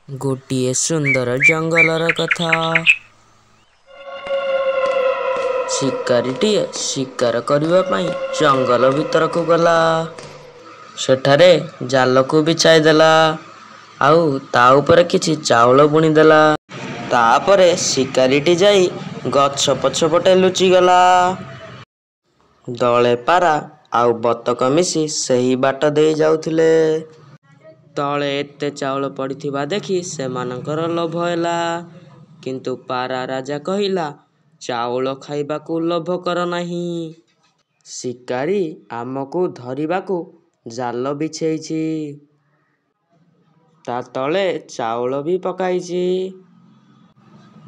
ଗୋଟିଏ ସୁନ୍ଦର ଜଙ୍ଗଲର କଥା। ଶିକାରୀଟିଏ ଶିକାର କରିବା ପାଇଁ ଜଙ୍ଗଲ ଭିତରକୁ ଗଲା। ସେଠାରେ ଜାଲକୁ ବିଛାଇ ଦେଲା ଆଉ ତା ଉପରେ କିଛି ଚାଉଳ ବୁଣିଦେଲା। ତାପରେ ଶିକାରୀଟି ଯାଇ ଗଛ ପଛପଟେ ଲୁଚିଗଲା। ଦଳେ ପାରା ଆଉ ବତକ ମିଶି ସେହି ବାଟ ଦେଇ ଯାଉଥିଲେ। ତଳେ ଏତେ ଚାଉଳ ପଡ଼ିଥିବା ଦେଖି ସେମାନଙ୍କର ଲୋଭ ହେଲା। କିନ୍ତୁ ପାରା ରାଜା କହିଲା, ଚାଉଳ ଖାଇବାକୁ ଲୋଭ କର ନାହିଁ। ଶିକାରୀ ଆମକୁ ଧରିବାକୁ ଜାଲ ବିଛେଇଛି। ତା ତଳେ ଚାଉଳ ବି ପକାଇଛି।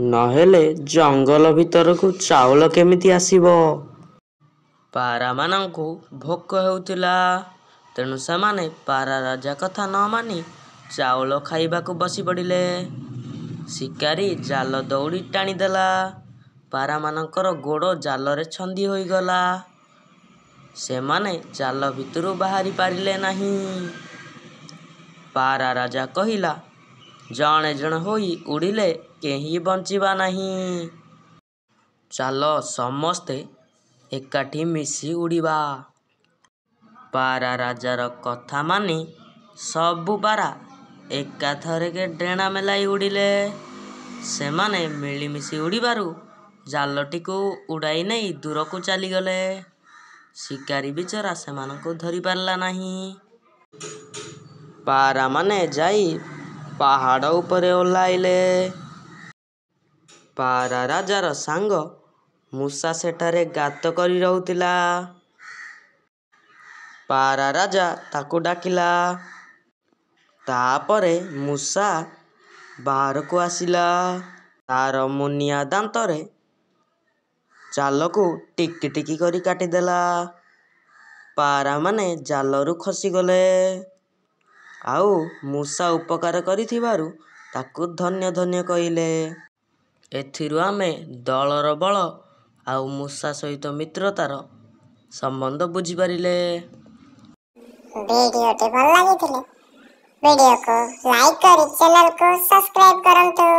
ନହେଲେ ଜଙ୍ଗଲ ଭିତରକୁ ଚାଉଳ କେମିତି ଆସିବ? ପାରାମାନଙ୍କୁ ଭୋକ ହେଉଥିଲା। ତେଣୁ ସେମାନେ ପାରା ରାଜା କଥା ନ ମାନି ଚାଉଳ ଖାଇବାକୁ ବସିପଡ଼ିଲେ। ଶିକାରୀ ଜାଲ ଦଉଡ଼ି ଟାଣିଦେଲା। ପାରାମାନଙ୍କର ଗୋଡ଼ ଜାଲରେ ଛନ୍ଦି ହୋଇଗଲା। ସେମାନେ ଜାଲ ଭିତରୁ ବାହାରି ପାରିଲେ ନାହିଁ। ପାରା ରାଜା କହିଲା, ଜଣେ ଜଣେ ହୋଇ ଉଡ଼ିଲେ କେହି ବଞ୍ଚିବା ନାହିଁ। ଚାଲ ସମସ୍ତେ ଏକାଠି ମିଶି ଉଡ଼ିବା। ପାରା ରାଜାର କଥା ମାନି ସବୁ ପାରା ଏକାଥରକେ ଡେଣା ମେଲାଇ ଉଡ଼ିଲେ। ସେମାନେ ମିଳିମିଶି ଉଡ଼ିବାରୁ ଜାଲଟିକୁ ଉଡ଼ାଇ ନେଇ ଦୂରକୁ ଚାଲିଗଲେ। ଶିକାରୀ ବିଚରା ସେମାନଙ୍କୁ ଧରିପାରିଲା ନାହିଁ। ପାରାମାନେ ଯାଇ ପାହାଡ଼ ଉପରେ ଓହ୍ଲାଇଲେ। ପାରା ରାଜାର ସାଙ୍ଗ ମୂଷା ସେଠାରେ ଗାତ କରି ରହୁଥିଲା। ପାରା ରାଜା ତାକୁ ଡାକିଲା। ତାପରେ ମୂଷା ବାହାରକୁ ଆସିଲା। ତାର ମୁନିଆ ଦାନ୍ତରେ ଜାଲକୁ ଟିକି ଟିକି କରି କାଟିଦେଲା। ପାରାମାନେ ଜାଲରୁ ଖସିଗଲେ। ଆଉ ମୂଷା ଉପକାର କରିଥିବାରୁ ତାକୁ ଧନ୍ୟ ଧନ୍ୟ କହିଲେ। ଏଥିରୁ ଆମେ ଦଳର ବଳ ଆଉ ମୂଷା ସହିତ ମିତ୍ରତାର ସମ୍ବନ୍ଧ ବୁଝିପାରିଲେ। ଭିଡ଼ିଓଟି ଭଲ ଲାଗିଥିଲେ ଭିଡ଼ିଓକୁ ଲାଇକ୍ କରି ଚ୍ୟାନେଲକୁ ସବସ୍କ୍ରାଇବ୍ କରନ୍ତୁ।